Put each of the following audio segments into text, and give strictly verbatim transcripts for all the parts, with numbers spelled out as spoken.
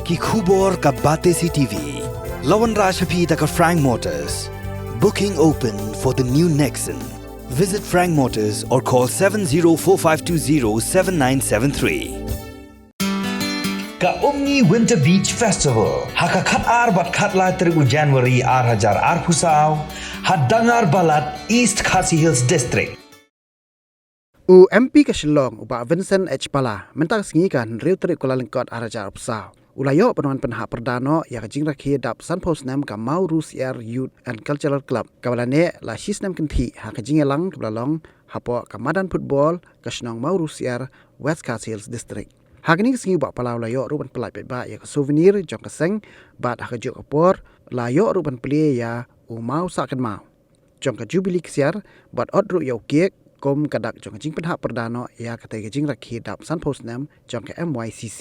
Ki khubor ka Batesi T V. La wanrah sha phi da ka Frank Motors. Booking open for the new Nexon. Visit Frank Motors or call seven zero four five two zero seven nine seven three. Ka Umngi Winter Beach Festival ha ka khat ar bad khat lai tarik u January ar hajar arphew saw ha Dangar Balat, East Khasi Hills District. U M P ka Shillong, u Bah Vincent H Pala, mynta ka sngi ka hynriew tarik Kyllalyngkot ar hajar arphew saw, u la ïoh ban wan pynhap pyrda noh ïa ka jingrakhe dap sanphew snem ka Mawryngkneng Youth and Cultural Club, kaba la neh la shi snem kynthih ha ka jingïalang kaba la long hapoh ka madan football ka shnong Mawryngkneng, West Khasi Hills District. Ha kane ka sngi u Bah Pala u la ïoh ruh ban pyllait paidbah ïa ka souvenir jong ka seng, bad ha kajuh ka por la ïoh ruh ban plie ïa u maw sah kynmaw jong ka Jubilee ksiar, bad ot ruh ïa u cake kum ka dak jong ka jingpynhap pyrda noh ïa katei ka jingrakhe dap sanphew snem jong ka M Y C C.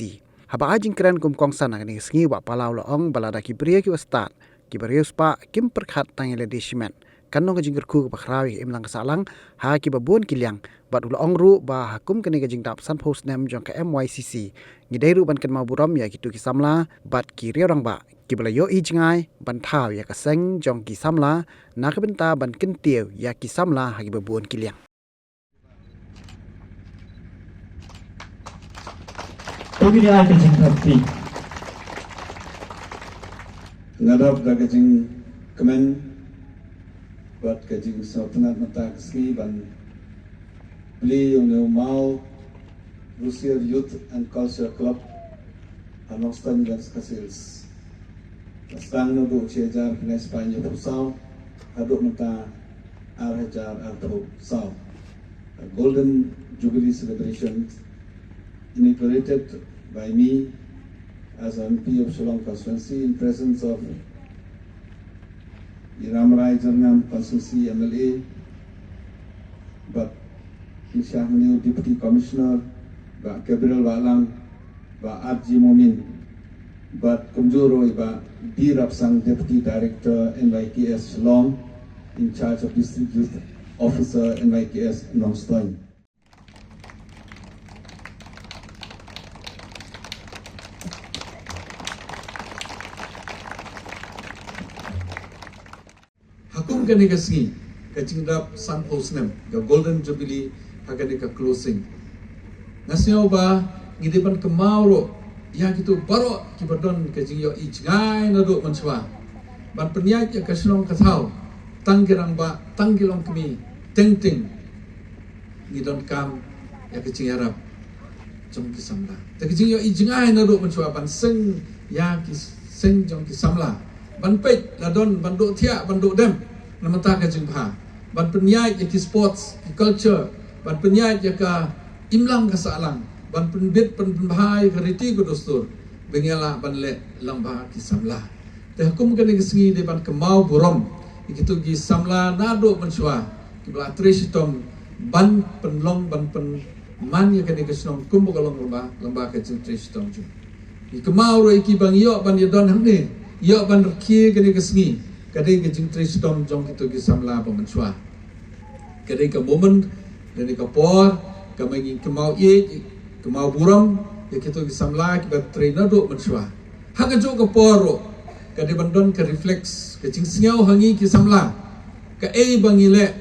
Haba ai jingkren kum kongsan ha kane ka sngi, u Bah Pala u la ong ba lada ki briew kiba stad, kiba riewspah kim pyrkhat tang ïa lade shimet, kan long ka jingkyrkhu kaba khraw ïa ka imlang ka sahlang ha kiba bun ki liang, bad u la ong ruh ba ha kum kane ka jingdap sanphew snem jong ka M Y C C, ngi dei ruh ban kynmaw burom ïa kito ki samla bad ki riewrangbah kiba la ïohi jngai ban thaw ïa ka seng jong ki samla, na ka bynta ban kyntiew ïa ki samla ha kiba bun ki liang. To ngin ïa ka jingkyrpad. Nga dap da ka jingkmen bad ka jingsngewtynnat mynta ka sngi ban plie ïa une u maw Rusier Youth and Culture Club ha Nongstoiñ, West Khasi Hills. Ba sdang naduh shi hajar khyndai spah hynñiewphew saw haduh mynta ar hajar arphew saw. A Golden Jubilee celebration inaugurated by me as M P of Shillong constituency in presence of Iramrai Jyrngam constituency M L A, bad Shisha Hynñiew Deputy Commissioner, Bah Gabriel Wahlang, Bah R G Momin, bad kumjuh ruh i Bah D Rapsang, Deputy Director N Y K S Shillong, in charge of District Youth Officer N Y K S Nongstoiñ. Ha kum kane ka sngi, ka jingdap sanphew snem, ka Golden Jubilee, ha kane ka closing, nga sngew ba ngi dei ban kynmaw ruh ïa kito baroh kiba don ka jingïohi jngai naduh mynshuwa ban pynïaid ïa ka shnong ka thaw, tang ki rangbah, tang ki longkmie, teng teng ngi donkam ïa ka jingïarap jong ki samla. Te ka jingïohi jngai naduh mynshuwa ban seng ïa ki seng jong ki samla, ban peit la don ban duh thiah ban duh dem na mynta ka jingbha, ban pynïaid ïa ki sports, ki culture, ban pynïaid ïa ka imlang ka sahlang, ban pynbit pynbha ïa ka riti ka dustur ba ngi lah ban leh lyngba ki samla. Te ha kum kane ka sngi dei ban kynmaw burom ïa kito ki samla naduh mynshuwa kiba la trei shitom ban pynlong, ban pynman ïa kane ka shnong kumba ka long lyngba, lyngba ka jingtrei shitom jong ki. Kynmaw ruh ïa kiba ngi ïoh ban ïadon hangne, ïoh ban rakhe kane ka sngi, ka dei ka jingtrei shitom jong kito ki samla ba mynshuwa. Ka dei ka moment, ka dei ka por kaba ngi kynmaw ïeit, kynmaw burom ïa kito ki samla kiba trei naduh mynshuwa. Ha kajuh ka por ruh ka dei ban don ka reflex, ka jingsngew ha ngi ki samla. Kaei ba ngi leh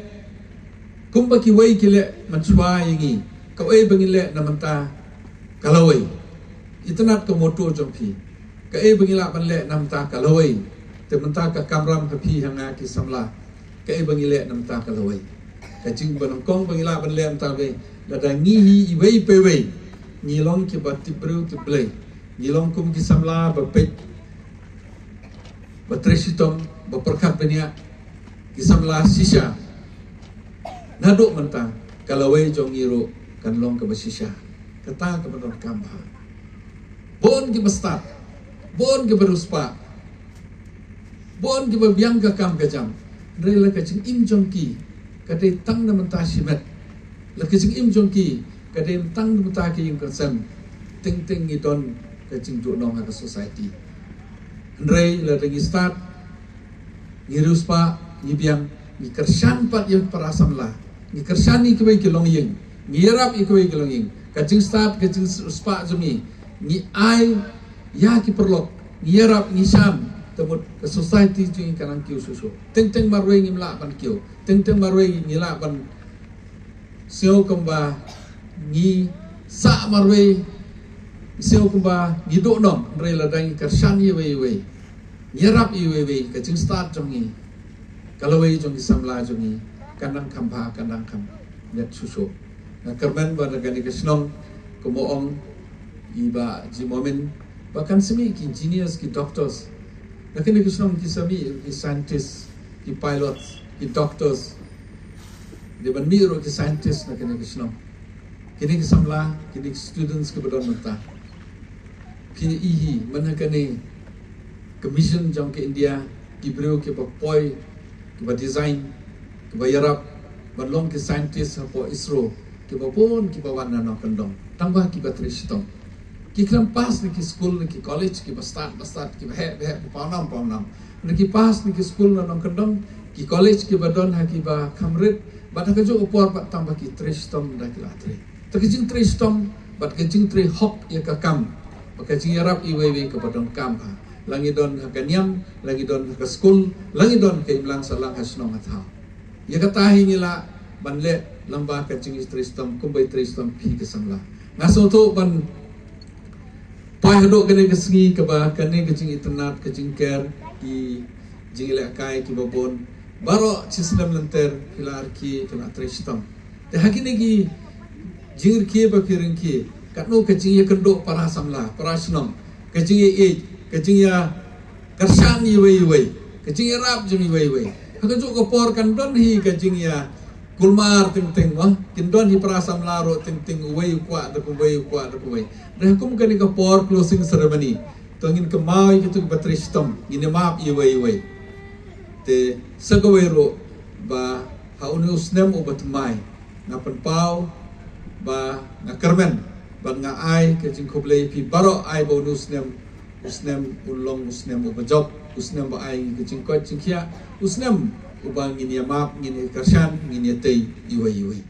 kumba kiwei ki leh mynshuwa ïa ngi, kaei ba ngi leh na mynta ka lawei. Itynnad ka motto jong phi, kaei ba ngi lah ban leh na mynta ka lawei. Te mynta ka kamram ha phi ha nga ki samla, kaei ba ngi leh na mynta ka lawei. Ka jingba nyngkong ba ngi lah ban leh mynta ka lawei, lada ngi hi iwei pa iwei ngi long kiba tip briew tip Blei, ngi long kum ki samla ba peit, ba trei shitom, ba pyrkhat bniah, ki samla shisha, naduh mynta ka lawei jong ngi ruh kan long kaba shisha. Kata kaba donkam bha. Bun kiba stad, bun kiba riewspah, bun kiba biang ka kam ka jam, hynrei la ka jingim jong ki ka dei tang na mynta shimet. La ka jingim jong ki ka dei tang na mynta ka ïing ka sem. Teng teng ngi don ka jingduhnong ha ka society. Hynrei lada ngi stad, ngi riewspah, ngi biang, ngi kyrshan pat ïa para samla, ngi kyrshan ïa kiwei ki longïing, ngi ïarap ïa kiwei ki longïing. Ka jingstad, ka jingspah jong ngi, ngi ai Ïa ki paralok ngi ïarap, ngi sham, te mut ka society jong ngi kan nang kiew shuh shuh. Teng teng marwei ngim lah ban kiew, teng teng marwei ngi lah ban sngew kumba ngi sah marwei, sngew kumba ngi duh noh, hynrei lada ngi kyrshan ïa iwei ïa iwei, ngi ïarap ïa iwei ïa iwei, ka jingstad jong ngi, ka lawei jong ki samla jong ngi kan nang kham bha, kan nang kham miat shuh shuh. Nga kyrmen ba na kane ka shnong, kumba ong i Bah Jim Momin, ba kan sa mih ki engineers, ki doctors. Na kane ka shnong ki sa mih ki scientists, ki pilots, ki doctors. Dei ban mih ruh ki scientists na kane ka shnong. Kine ki samla, kine ki students kiba don mynta, phi ïohi hi, mynta kane ka mission jong ka India, ki briew kiba poi, kiba design, kiba ïarap ban long ki scientist hapoh ISRO, kiba bun kiba wan na nongkyndong, tang ba kiba trei shitom. Ki khlem pass na ki skul, na ki college, kiba stad ba stad, kiba heh ba heh, ba pawnam pawnam. Na ki pass na ki skul na nongkyndong, ki college kiba don ha kiba kham rit, bad ha kajuh ka por pat tang ba ki trei shitom da ki la trei. Te ka jingtrei shitom bad ka jingtrei hok ïa ka kam, bad ka jingïarap iwei iwei kaba donkam ha, la ngi don ha ka niam, la ngi don ha ka skul, la ngi don ha ka imlang sahlang, ha shnong ha thaw. Ïa kata hi ngi lah ban leh lyngba ka jingtrei shitom, kumba i trei shitom phi ki samla. Nga sngewthuh ban poi haduh kane ka sngi kaba kane ka jingitynnad, ka jingker, ki jingïalehkai kiba bun, baroh shi snem lynter phi la rkhie, phi la trei shitom. Te ha kine ki jingrkhie ba phi rkhie, katno ka jingïakynduh para samla, para shnong, ka jingïaieit, ka jingïakyrshan iwei iwei, ka jingïarap jong iwei iwei. Ha kajuh ka por kan don hi ka jingïakulmar teng teng, mo. Kin don hi para samla ruh teng teng, uwei u kwah da uwei, u kwah da uwei. Hynrei ha kum kane ka por closing ceremony, to ngin kynmaw ïa kito kiba trei shitom, ngin ïamap iwei iwei. Te sa kawei ruh, ba ha une u snem uba thymmai, nga pynpaw ba nga kyrmen bad nga ai ka jingkhublei ïa phi baroh, ai ba une u snem, u snem un long u snem uba jop, u snem ba ai ngi ka jingkoit jingkhiah, u snem uba ngin ïamap, ngin ïakyrshan, ngin ïatei iwei iwei.